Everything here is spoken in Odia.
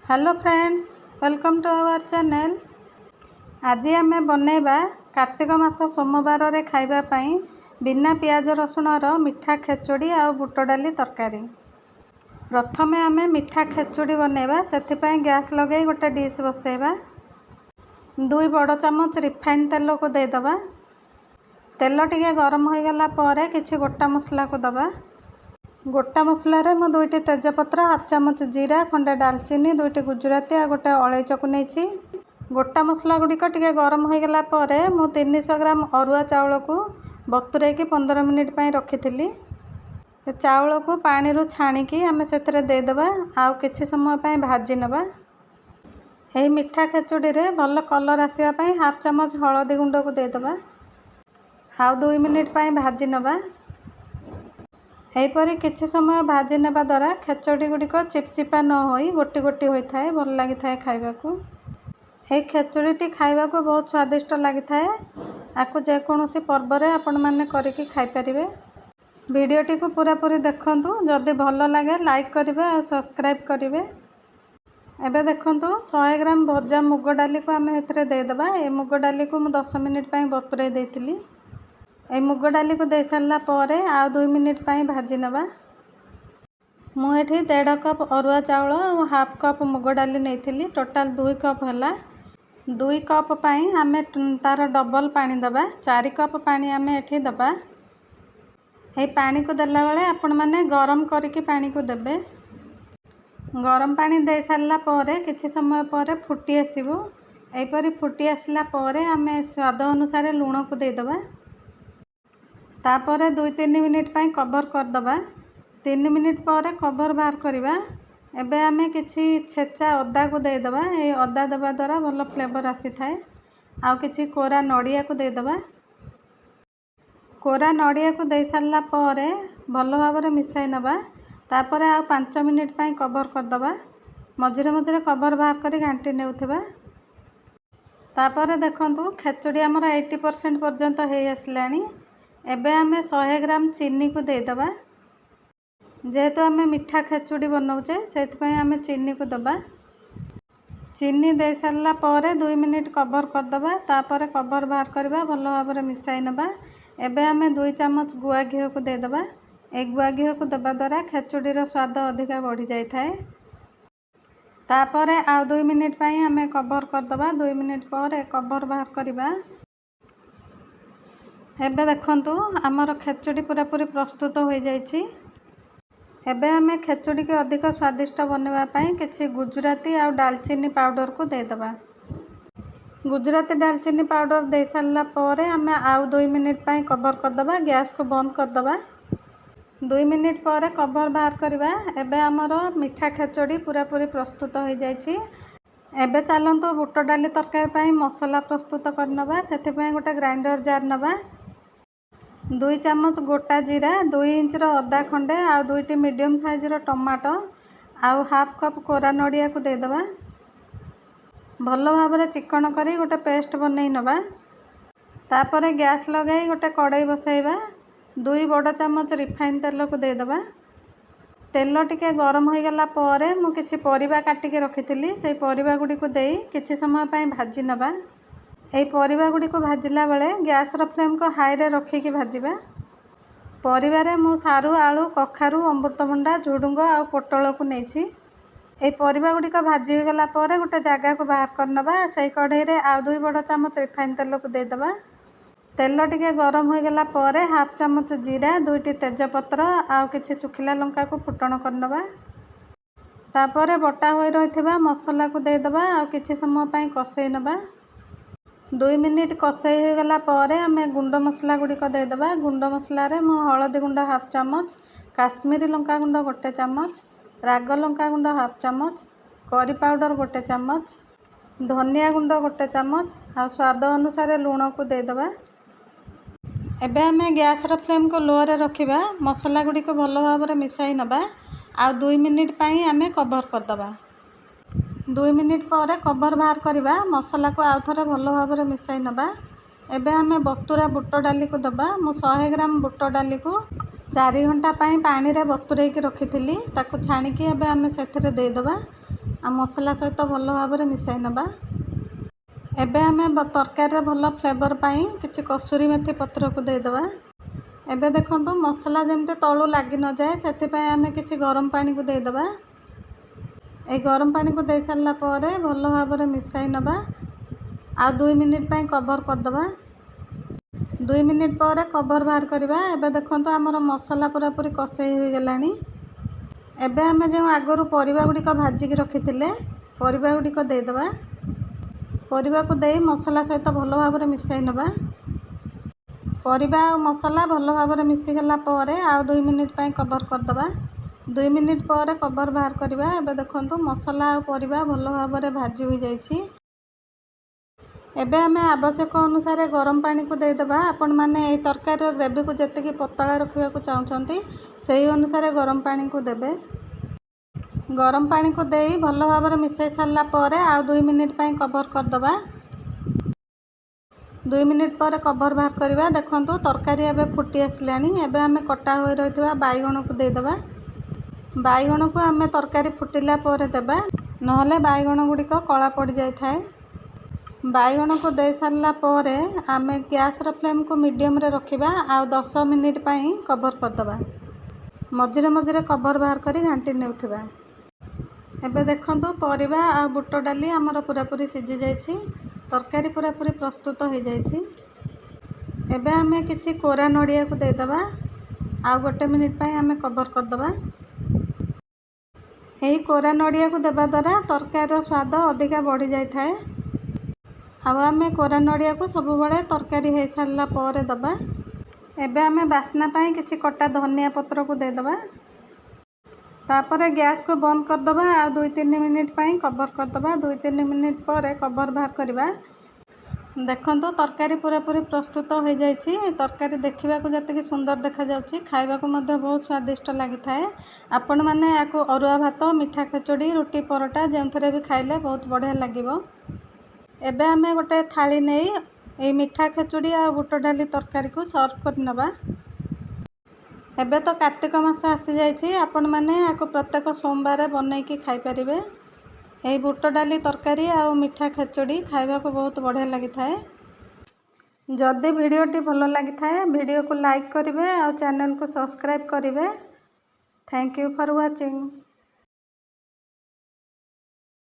Hello friends, welcome to our channel. ଆଜି ଆମେ ବନେଇବା କାର୍ତ୍ତିକ ମାସ ସୋମବାରରେ ଖାଇବା ପାଇଁ ବିନା ପିଆଜ ରସୁଣର ମିଠା ଖେଚୁଡ଼ି ଆଉ ବୁଟ ଡାଲି ତରକାରୀ। ପ୍ରଥମେ ଆମେ ମିଠା ଖେଚୁଡ଼ି ବନେଇବା। ସେଥିପାଇଁ ଗ୍ୟାସ୍ ଲଗାଇ ଗୋଟେ ଡିସ୍ ବସେଇବା। 2 ବଡ଼ ଚାମଚ ରିଫାଇନ୍ ତେଲକୁ ଦେଇଦେବା। ତେଲ ଟିକେ ଗରମ ହୋଇଗଲା ପରେ କିଛି ଗୋଟା ମସଲାକୁ ଦେବା। ଗୋଟା ମସଲାରେ ମୁଁ ଦୁଇଟି ତେଜପତ୍ର, ହାଫ୍ ଚାମଚ ଜିରା, ଖଣ୍ଡେ ଡାଲଚିନି, ଦୁଇଟି ଗୁଜୁରାତି ଆଉ ଗୋଟେ ଅଳେଇଚକୁ ନେଇଛି। ଗୋଟା ମସଲା ଗୁଡ଼ିକ ଟିକେ ଗରମ ହୋଇଗଲା ପରେ ମୁଁ 300 ଗ୍ରାମ ଅରୁଆ ଚାଉଳକୁ ବତୁରେଇକି 15 ମିନିଟ୍ ପାଇଁ ରଖିଥିଲି। ସେ ଚାଉଳକୁ ପାଣିରୁ ଛାଣିକି ଆମେ ସେଥିରେ ଦେଇଦେବା ଆଉ କିଛି ସମୟ ପାଇଁ ଭାଜି ନେବା। ଏହି ମିଠା ଖେଚୁଡ଼ିରେ ଭଲ କଲର୍ ଆସିବା ପାଇଁ ହାଫ୍ ଚାମଚ ହଳଦୀ ଗୁଣ୍ଡକୁ ଦେଇଦେବା ଆଉ 2 ମିନିଟ୍ ପାଇଁ ଭାଜି ନେବା। ଏହିପରି କିଛି ସମୟ ଭାଜି ନେବା ଦ୍ୱାରା ଖେଚୁଡ଼ି ଗୁଡ଼ିକ ଚିପଚିପା ନ ହୋଇ ଗୋଟି ଗୋଟି ହୋଇଥାଏ, ଭଲ ଲାଗିଥାଏ ଖାଇବାକୁ। ଏହି ଖେଚୁଡ଼ିଟି ଖାଇବାକୁ ବହୁତ ସ୍ୱାଦିଷ୍ଟ ଲାଗିଥାଏ। ଆକୁ ଯେକୌଣସି ପର୍ବରେ ଆପଣମାନେ କରିକି ଖାଇପାରିବେ। ଭିଡ଼ିଓଟିକୁ ପୁରାପୁରି ଦେଖନ୍ତୁ। ଯଦି ଭଲ ଲାଗେ, ଲାଇକ୍ କରିବେ ଆଉ ସବସ୍କ୍ରାଇବ୍ କରିବେ। ଏବେ ଦେଖନ୍ତୁ, 100 ଗ୍ରାମ ଭଜା ମୁଗ ଡାଲିକୁ ଆମେ ଏଥିରେ ଦେଇଦେବା। ଏ ମୁଗ ଡାଲିକୁ ମୁଁ 10 ମିନିଟ୍ ପାଇଁ ବତୁରାଇ ଦେଇଥିଲି। ଏଇ ମୁଗ ଡାଲିକୁ ଦେଇସାରିଲା ପରେ ଆଉ 2 ମିନିଟ୍ ପାଇଁ ଭାଜି ନେବା। ମୁଁ ଏଠି ଦେଢ଼ କପ୍ ଅରୁଆ ଚାଉଳ ଆଉ ହାଫ୍ କପ୍ ମୁଗ ଡାଲି ନେଇଥିଲି। ଟୋଟାଲ୍ 2 କପ୍ ହେଲା। 2 କପ୍ ପାଇଁ ଆମେ ତା'ର ଡବଲ୍ ପାଣି ଦେବା। 4 କପ୍ ପାଣି ଆମେ ଏଠି ଦେବା। ଏଇ ପାଣିକୁ ଦେଲାବେଳେ ଆପଣମାନେ ଗରମ କରିକି ପାଣିକୁ ଦେବେ। ଗରମ ପାଣି ଦେଇସାରିଲା ପରେ କିଛି ସମୟ ପରେ ଫୁଟି ଆସିବ। ଏହିପରି ଫୁଟି ଆସିଲା ପରେ ଆମେ ସ୍ୱାଦ ଅନୁସାରେ ଲୁଣକୁ ଦେଇଦେବା। ତାପରେ 2-3 ମିନିଟ୍ ପାଇଁ କଭର୍ କରିଦେବା। 3 ମିନିଟ୍ ପରେ କଭର୍ ବାହାର କରିବା। ଏବେ ଆମେ କିଛି ଛେଚା ଅଦାକୁ ଦେଇଦେବା। ଏଇ ଅଦା ଦେବା ଦ୍ୱାରା ଭଲ ଫ୍ଲେଭର୍ ଆସିଥାଏ। ଆଉ କିଛି କୋରା ନଡ଼ିଆକୁ ଦେଇଦେବା। କୋରା ନଡ଼ିଆକୁ ଦେଇସାରିଲା ପରେ ଭଲ ଭାବରେ ମିଶାଇ ନେବା। ତାପରେ ଆଉ 5 ମିନିଟ୍ ପାଇଁ କଭର୍ କରିଦେବା। ମଝିରେ ମଝିରେ କଭର୍ ବାହାର କରି ଘାଣ୍ଟି ନେଉଥିବା। ତାପରେ ଦେଖନ୍ତୁ, ଖେଚୁଡ଼ି ଆମର 80% ପର୍ଯ୍ୟନ୍ତ ହେଇ ଆସିଲାଣି। ଏବେ ଆମେ 100 ଗ୍ରାମ ଚିନିକୁ ଦେଇଦେବା। ଯେହେତୁ ଆମେ ମିଠା ଖେଚୁଡ଼ି ବନାଉଛେ, ସେଥିପାଇଁ ଆମେ ଚିନିକୁ ଦେବା। ଚିନି ଦେଇସାରିଲା ପରେ 2 ମିନିଟ୍ କଭର୍ କରିଦେବା। ତାପରେ କଭର୍ ବାହାର କରିବା, ଭଲ ଭାବରେ ମିଶାଇ ନେବା। ଏବେ ଆମେ 2 ଚାମଚ ଗୁଆ ଘିଅକୁ ଦେଇଦେବା। ଏ ଗୁଆ ଘିଅକୁ ଦେବା ଦ୍ୱାରା ଖେଚୁଡ଼ିର ସ୍ୱାଦ ଅଧିକା ବଢ଼ିଯାଇଥାଏ। ତାପରେ ଆଉ 2 ମିନିଟ୍ ପାଇଁ ଆମେ କଭର୍ କରିଦେବା। 2 ମିନିଟ୍ ପରେ କଭର୍ ବାହାର କରିବା। ଏବେ ଦେଖନ୍ତୁ, ଆମର ଖେଚୁଡ଼ି ପୁରାପୁରି ପ୍ରସ୍ତୁତ ହୋଇଯାଇଛି। ଏବେ ଆମେ ଖେଚୁଡ଼ିକି ଅଧିକ ସ୍ୱାଦିଷ୍ଟ ବନେଇବା ପାଇଁ କିଛି ଗୁଜୁରାତି ଆଉ ଡାଲଚିନି ପାଉଡ଼ରକୁ ଦେଇଦେବା। ଗୁଜୁରାତି, ଡାଲଚିନି ପାଉଡ଼ର ଦେଇସାରିଲା ପରେ ଆମେ ଆଉ 2 ମିନିଟ୍ ପାଇଁ କଭର୍ କରିଦେବା। ଗ୍ୟାସ୍କୁ ବନ୍ଦ କରିଦେବା। 2 ମିନିଟ୍ ପରେ କଭର୍ ବାହାର କରିବା। ଏବେ ଆମର ମିଠା ଖେଚୁଡ଼ି ପୁରାପୁରି ପ୍ରସ୍ତୁତ ହୋଇଯାଇଛି। ଏବେ ଚାଲନ୍ତୁ, ବୁଟ ଡାଲି ତରକାରୀ ପାଇଁ ମସଲା ପ୍ରସ୍ତୁତ କରିନେବା। ସେଥିପାଇଁ ଗୋଟେ ଗ୍ରାଇଣ୍ଡର ଜାର୍ ନେବା। 2 ଚାମଚ ଗୋଟା ଜିରା, 2 ଇଞ୍ଚର ଅଦା ଖଣ୍ଡେ ଆଉ ଦୁଇଟି ମିଡ଼ିୟମ୍ ସାଇଜ୍ର ଟମାଟୋ ଆଉ ହାଫ୍ କପ୍ କୋରା ନଡ଼ିଆକୁ ଦେଇଦେବା। ଭଲ ଭାବରେ ଚିକଣ କରି ଗୋଟେ ପେଷ୍ଟ ବନେଇ ନେବା। ତାପରେ ଗ୍ୟାସ୍ ଲଗାଇ ଗୋଟେ କଡ଼େଇ ବସାଇବା। 2 ବଡ଼ ଚାମଚ ରିଫାଇନ୍ ତେଲକୁ ଦେଇଦେବା। ତେଲ ଟିକେ ଗରମ ହୋଇଗଲା ପରେ ମୁଁ କିଛି ପରିବା କାଟିକି ରଖିଥିଲି, ସେଇ ପରିବା ଗୁଡ଼ିକୁ ଦେଇ କିଛି ସମୟ ପାଇଁ ଭାଜି ନେବା। ଏହି ପରିବା ଗୁଡ଼ିକୁ ଭାଜିଲା ବେଳେ ଗ୍ୟାସ୍ର ଫ୍ଲେମ୍କୁ ହାଇରେ ରଖିକି ଭାଜିବା। ପରିବାରେ ମୁଁ ସାରୁ, ଆଳୁ, କଖାରୁ, ଅମୃତଭଣ୍ଡା, ଝୁଡ଼ୁଙ୍ଗ ଆଉ ପୋଟଳକୁ ନେଇଛି। ଏହି ପରିବା ଗୁଡ଼ିକ ଭାଜି ହୋଇଗଲା ପରେ ଗୋଟେ ଜାଗାକୁ ବାହାର କରିନେବା। ସେଇ କଢ଼େଇରେ ଆଉ 2 ବଡ଼ ଚାମଚ ରିଫାଇନ୍ ତେଲକୁ ଦେଇଦେବା। ତେଲ ଟିକେ ଗରମ ହୋଇଗଲା ପରେ ହାଫ୍ ଚାମଚ ଜିରା, ଦୁଇଟି ତେଜପତ୍ର ଆଉ କିଛି ଶୁଖିଲା ଲଙ୍କାକୁ ଫୁଟଣ କରିନେବା। ତାପରେ ବଟା ହୋଇ ରହିଥିବା ମସଲାକୁ ଦେଇଦେବା ଆଉ କିଛି ସମୟ ପାଇଁ କଷେଇ ନେବା। 2 ମିନିଟ୍ କଷେଇ ହୋଇଗଲା ପରେ ଆମେ ଗୁଣ୍ଡ ମସଲା ଗୁଡ଼ିକ ଦେଇଦେବା। ଗୁଣ୍ଡ ମସଲାରେ ମୁଁ ହଳଦୀ ଗୁଣ୍ଡ ହାଫ୍ ଚାମଚ, କାଶ୍ମୀରୀ ଲଙ୍କା ଗୁଣ୍ଡ ଗୋଟେ ଚାମଚ, ରାଗ ଲଙ୍କା ଗୁଣ୍ଡ ହାଫ୍ ଚାମଚ, କରି ପାଉଡ଼ର ଗୋଟେ ଚାମଚ, ଧନିଆ ଗୁଣ୍ଡ ଗୋଟେ ଚାମଚ ଆଉ ସ୍ୱାଦ ଅନୁସାରେ ଲୁଣକୁ ଦେଇଦେବା। ଏବେ ଆମେ ଗ୍ୟାସ୍ର ଫ୍ଲେମ୍କୁ ଲୋରେ ରଖିବା। ମସଲା ଗୁଡ଼ିକୁ ଭଲ ଭାବରେ ମିଶାଇ ନେବା ଆଉ 2 ମିନିଟ୍ ପାଇଁ ଆମେ କଭର୍ କରିଦେବା। 2 ମିନିଟ୍ ପରେ କଭର୍ ବାହାର କରିବା। ମସଲାକୁ ଆଉ ଥରେ ଭଲ ଭାବରେ ମିଶାଇ ନେବା। ଏବେ ଆମେ ବତୁରା ବୁଟ ଡାଲିକୁ ଦେବା। ମୁଁ 100 ଗ୍ରାମ ବୁଟ ଡାଲିକୁ 4 ଘଣ୍ଟା ପାଇଁ ପାଣିରେ ବତୁରେଇକି ରଖିଥିଲି। ତାକୁ ଛାଣିକି ଏବେ ଆମେ ସେଥିରେ ଦେଇଦେବା। ଆଉ ମସଲା ସହିତ ଭଲ ଭାବରେ ମିଶାଇ ନେବା। ଏବେ ଆମେ ତରକାରୀରେ ଭଲ ଫ୍ଲେଭର୍ ପାଇଁ କିଛି କସୁରୀ ମେଥି ପତ୍ରକୁ ଦେଇଦେବା। ଏବେ ଦେଖନ୍ତୁ, ମସଲା ଯେମିତି ତଳୁ ଲାଗି ନଯାଏ, ସେଥିପାଇଁ ଆମେ କିଛି ଗରମ ପାଣିକୁ ଦେଇଦେବା। ଏଇ ଗରମ ପାଣିକୁ ଦେଇ ସାରିଲା ପରେ ଭଲ ଭାବରେ ମିଶାଇ ନେବା ଆଉ 2 ମିନିଟ୍ ପାଇଁ କଭର୍ କରିଦେବା। 2 ମିନିଟ୍ ପରେ କଭର୍ ବାହାର କରିବା। ଏବେ ଦେଖନ୍ତୁ, ଆମର ମସଲା ପୁରାପୁରି କଷେଇ ହୋଇଗଲାଣି। ଏବେ ଆମେ ଯେଉଁ ଆଗରୁ ପରିବା ଗୁଡ଼ିକ ଭାଜିକି ରଖିଥିଲେ, ପରିବା ଗୁଡ଼ିକ ଦେଇଦେବା। ପରିବାକୁ ଦେଇ ମସଲା ସହିତ ଭଲ ଭାବରେ ମିଶାଇ ନେବା। ପରିବା ଆଉ ମସଲା ଭଲ ଭାବରେ ମିଶିଗଲା ପରେ ଆଉ 2 ମିନିଟ୍ ପାଇଁ କଭର୍ କରିଦେବା। 2 ମିନିଟ୍ ପରେ କଭର୍ ବାହାର କରିବା। ଏବେ ଦେଖନ୍ତୁ, ମସଲା ଆଉ ପରିବା ଭଲ ଭାବରେ ଭାଜି ହୋଇଯାଇଛି। ଏବେ ଆମେ ଆବଶ୍ୟକ ଅନୁସାରେ ଗରମ ପାଣିକୁ ଦେଇଦେବା। ଆପଣମାନେ ଏହି ତରକାରୀର ଗ୍ରେଭିକୁ ଯେତିକି ପତଳା ରଖିବାକୁ ଚାହୁଁଛନ୍ତି, ସେହି ଅନୁସାରେ ଗରମ ପାଣିକୁ ଦେବେ। ଗରମ ପାଣିକୁ ଦେଇ ଭଲ ଭାବରେ ମିଶାଇ ସାରିଲା ପରେ ଆଉ 2 ମିନିଟ୍ ପାଇଁ କଭର୍ କରିଦେବା। 2 ମିନିଟ୍ ପରେ କଭର୍ ବାହାର କରିବା। ଦେଖନ୍ତୁ, ତରକାରୀ ଏବେ ଫୁଟି ଆସିଲାଣି। ଏବେ ଆମେ କଟା ହୋଇ ରହିଥିବା ବାଇଗଣକୁ ଦେଇଦେବା। ବାଇଗଣକୁ ଆମେ ତରକାରୀ ଫୁଟିଲା ପରେ ଦେବା, ନହେଲେ ବାଇଗଣ ଗୁଡ଼ିକ କଳା ପଡ଼ିଯାଇଥାଏ। ବାଇଗଣକୁ ଦେଇ ସାରିଲା ପରେ ଆମେ ଗ୍ୟାସ୍ର ଫ୍ଲେମ୍କୁ ମିଡ଼ିୟମ୍ରେ ରଖିବା ଆଉ 10 ମିନିଟ୍ ପାଇଁ କଭର୍ କରିଦେବା। ମଝିରେ ମଝିରେ କଭର୍ ବାହାର କରି ଘାଣ୍ଟି ନେଉଥିବା। ଏବେ ଦେଖନ୍ତୁ, ପରିବା ଆଉ ବୁଟ ଡାଲି ଆମର ପୁରାପୁରି ସିଝି ଯାଇଛି। ତରକାରୀ ପୁରାପୁରି ପ୍ରସ୍ତୁତ ହୋଇଯାଇଛି। ଏବେ ଆମେ କିଛି କୋରା ନଡ଼ିଆକୁ ଦେଇଦେବା ଆଉ ଗୋଟେ ମିନିଟ୍ ପାଇଁ ଆମେ କଭର୍ କରିଦେବା। ଏହି କୋରା ନଡ଼ିଆକୁ ଦେବା ଦ୍ୱାରା ତରକାରୀର ସ୍ୱାଦ ଅଧିକା ବଢ଼ିଯାଇଥାଏ। ଆଉ ଆମେ କୋରା ନଡ଼ିଆକୁ ସବୁବେଳେ ତରକାରୀ ହେଇସାରିଲା ପରେ ଦେବା। ଏବେ ଆମେ ବାସ୍ନା ପାଇଁ କିଛି କଟା ଧନିଆ ପତ୍ରକୁ ଦେଇଦେବା। ତାପରେ ଗ୍ୟାସ୍କୁ ବନ୍ଦ କରିଦେବା ଆଉ 2-3 ମିନିଟ୍ ପାଇଁ କଭର୍ କରିଦେବା। 2-3 ମିନିଟ୍ ପରେ କଭର୍ ବାହାର କରିବା। ଦେଖନ୍ତୁ, ତରକାରୀ ପୁରାପୁରି ପ୍ରସ୍ତୁତ ହୋଇଯାଇଛି। ତରକାରୀ ଦେଖିବାକୁ ଯେତିକି ସୁନ୍ଦର ଦେଖାଯାଉଛି, ଖାଇବାକୁ ମଧ୍ୟ ବହୁତ ସ୍ୱାଦିଷ୍ଟ ଲାଗିଥାଏ। ଆପଣମାନେ ଏହାକୁ ଅରୁଆ ଭାତ, ମିଠା ଖେଚୁଡ଼ି, ରୁଟି, ପରଟା, ଯେଉଁଥିରେ ବି ଖାଇଲେ ବହୁତ ବଢ଼ିଆ ଲାଗିବ। ଏବେ ଆମେ ଗୋଟେ ଥାଳି ନେଇ ଏଇ ମିଠା ଖେଚୁଡ଼ି ଆଉ ବୁଟ ଡାଲି ତରକାରୀକୁ ସର୍ଭ କରିନେବା। ଏବେ ତ କାର୍ତ୍ତିକ ମାସ ଆସିଯାଇଛି। ଆପଣମାନେ ଏହାକୁ ପ୍ରତ୍ୟେକ ସୋମବାର ବନେଇକି ଖାଇପାରିବେ। ଏହି ବୁଟ ଡାଲି ତରକାରୀ ଆଉ ମିଠା ଖେଚୁଡ଼ି ଖାଇବାକୁ ବହୁତ ବଢ଼ିଆ ଲାଗିଥାଏ। ଯଦି ଭିଡ଼ିଓଟି ଭଲ ଲାଗିଥାଏ, ଭିଡ଼ିଓକୁ ଲାଇକ୍ କରିବେ ଆଉ ଚ୍ୟାନେଲକୁ ସବସ୍କ୍ରାଇବ୍ କରିବେ। Thank you for watching.